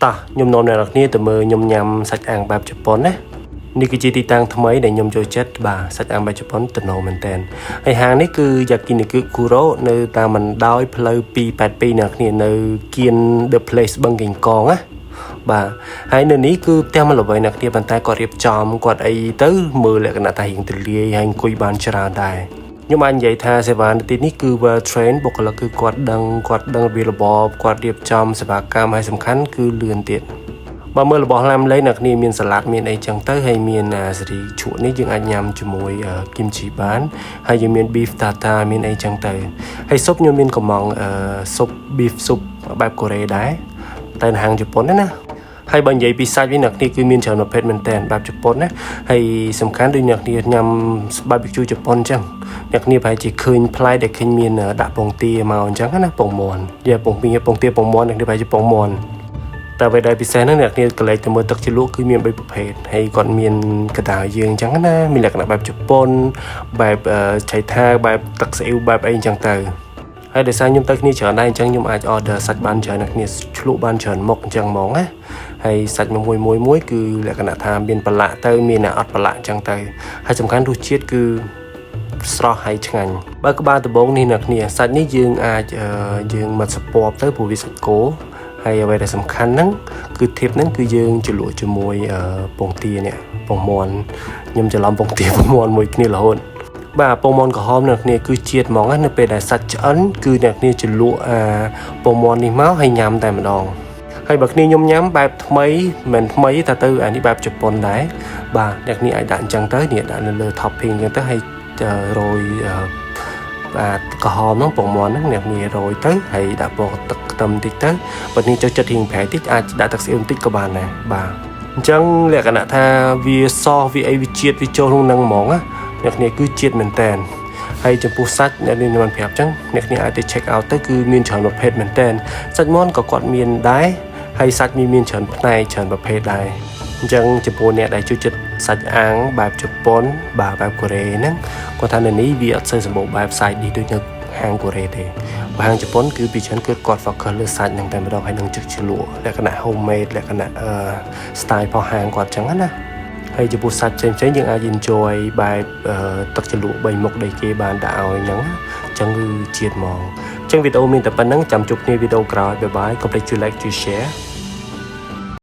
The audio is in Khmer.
តោះខ្ញុំនាំអ្នកនរគ្នាទៅមើលខ្ញុំញ៉ាំសាច់អាំងបែបជប៉ុនណានេះគឺជាទីតាំងថ្មីដែលខ្ញុំចូលចិត្តបាទសាច់អាំងបែបជប៉ុនតំណមែនតើហើយហាងនេះគឺ Yakiniku Kuro នៅតាមបណ្ដោយផ្លូវ282អ្នកគ្នានៅគៀន The Place បឹងកេងកងណាបាទហើយនៅនេះគឺផ្ទះមួយល្បីអ្នកគ្នាប៉ុន្តែគាត់រៀបចំគាត់អីទៅមើលលក្ខណៈថារៀងទលាយហើយអង្គុយបានច្រើនដែរខ្ញុំអាចនិយាយថាសេវានៅទីនេះគឺ well trained បុគ្គលិកគឺគាត់ដឹងគាត់ដឹងរបៀបរបបគាត់រៀបចំសេវាកម្មហើយសំខាន់គឺលឿនទៀតបើមើលរបស់ឡាំលេងអ្នកគ្នាមានសាឡាត់មានអីចឹងទៅហើយមានសេរីជ្រក់នេះយើងអាចញ៉ាំជាមួយគីមជីបានហើយយើងមាន beef tartar មានអីចឹងទៅហើយស៊ុបខ្ញុំមានកំងស៊ុប beef ស៊ុបបែបកូរ៉េដែរតែនៅហាងជប៉ុនណាហើយបើនិយាយពីសាច់វិញអ្នកគ្នាគឺមានច្រើនប្រភេទមែនតើបែបជប៉ុនណាហើយសំខាន់ដូចអ្នកគ្នាញ៉ាំបែបជូរជប៉ុនអញ្ចឹងអ្នកគ្នាប្រហែលជាឃើញផ្លែដែលឃើញមានដាក់ពងទាមកអញ្ចឹងណាពងមាន់យាពងពីពងទាពងមាន់អ្នកគ្នាប្រហែលជាពងមាន់តែអ្វីដែលពិសេសហ្នឹងអ្នកគ្នាកលេចទៅមើលទឹកជ្រលក់គឺមាន3ប្រភេទហើយគាត់មានកដាវយើងអញ្ចឹងណាមានលក្ខណៈបែបជប៉ុនបែបឆៃថាបែបទឹកស៊ីអ៊ីវបែបអីអញ្ចឹងទៅហើយដោយសារខ្ញុំទៅគ្នាច្រើនដែរអញ្ចឹងខ្ញុំអាច order សាច់បានច្រើនអ្នកគ្នាឆ្លក់បានច្រើនមុខអញ្ចឹងហ្មងណាហើយសាច់មួយមួយមួយគឺលក្ខណៈថាមានប្រឡាក់ទៅមានអ្នកអត់ប្រឡាក់អញ្ចឹងទៅហើយសំខាន់រសជាតិគឺស្រស់ហើយឆ្ងាញ់បើក្បាលដំបងនេះអ្នកគ្នាសាច់នេះយើងអាចយើងមកសពបទៅព្រោះវាសាច់គោហើយអ្វីដែលសំខាន់ហ្នឹងគឺ tip ហ្នឹងគឺយើងជ្រលក់ជាមួយពងទានេះពងមាន់ខ្ញុំច្រឡំពងទាពងមាន់មួយគ្នារហូតបាទពងមាន់ក្រហមអ្នកគ្នាគឺជាតិហ្មងណានៅពេលដែលសាច់ឆ្អិនគឺអ្នកគ្នាជ្រលក់អាពងមាន់នេះមកហើយញ៉ាំតែម្ដងហើយបើគ្នាខ្ញុំញ៉ាំបែបថ្មីមិនថ្មីថាទៅអានេះបែបជប៉ុនដែរបាទអ្នកគ្នាអាចដាក់អញ្ចឹងទៅនេះដាក់នៅលើ topping អញ្ចឹងទៅហើយរោយបាទក្រហមហ្នឹងពងមាន់ហ្នឹងអ្នកគ្នារោយទៅហើយដាក់ពងទឹកខ្ទឹមតិចទៅបើនេះចូលចិត្តរៀងប្រៃតិចអាចដាក់ទឹកស្អៀវបន្តិចក៏បានដែរបាទអញ្ចឹងលក្ខណៈថាវាសវាអីវាជាតិវាចូលក្នុងហ្នឹងហ្មងណាអ្នកគ្នាគឺជាតិមែនតែនហើយចំពោះសាច់អ្នកនេះខ្ញុំបានប្រាប់អញ្ចឹងអ្នកគ្នាអាចទៅ check out ទៅគឺមានច្រើនប្រភេទមែនតែនសាច់មាន់ក៏គាត់មានដែរហើយសាច់មានច្រើនផ្នែកច្រើនប្រភេទដែរអញ្ចឹងចំពោះអ្នកដែលចូលចិត្តសាច់អាំងបែបជប៉ុនបាទបែបកូរ៉េហ្នឹងគាត់ថានៅនេះវាអត់សូវសម្បូរបែប side នេះដូចនៅហាងកូរ៉េទេបើហាងជប៉ុនគឺពីច្រើនគឺគាត់ focus លើសាច់ហ្នឹងតែម្ដងហើយនឹងទឹកជ្រលក់លក្ខណៈ homemade លក្ខណៈអឺ style របស់ហាងគាត់អញ្ចឹងណាហើយចំពោះសាច់ផ្សេងៗយើងអាច enjoy បែបទឹកជ្រលក់3មុខដែលគេបានដាក់ឲ្យហ្នឹងអញ្ចឹងគឺជាតិហ្មងអញ្ចឹងវីដេអូមានតែប៉ុណ្្នឹងចាំជួបគ្នាវីដេអូក្រោយ bye bye កុំភ្លេចជួយ like ជួយ share.